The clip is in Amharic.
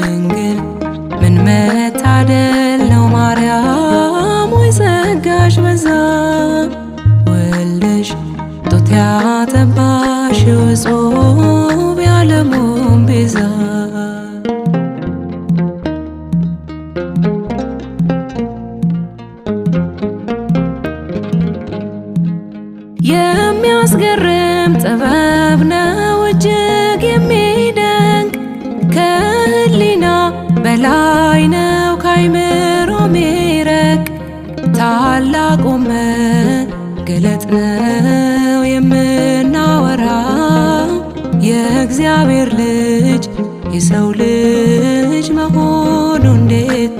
ድንግል ምን መታደል ነው ማርያም ወይ ጸጋሽ በዛ፣ ወልደሽ ጡት ያጠባሽ እጹብ የዓለሙን ቤዛ። የሚያስገርም ጥበብ ነው እጅግ የሚደንቅ፣ ከህሊና በላይ ነው ካይምሮ ሚረቅ፣ ታላቁ መገለጥ ነው የምናወራው የእግዚአብሔር ልጅ የሰው ልጅ መሆኑ እንዴት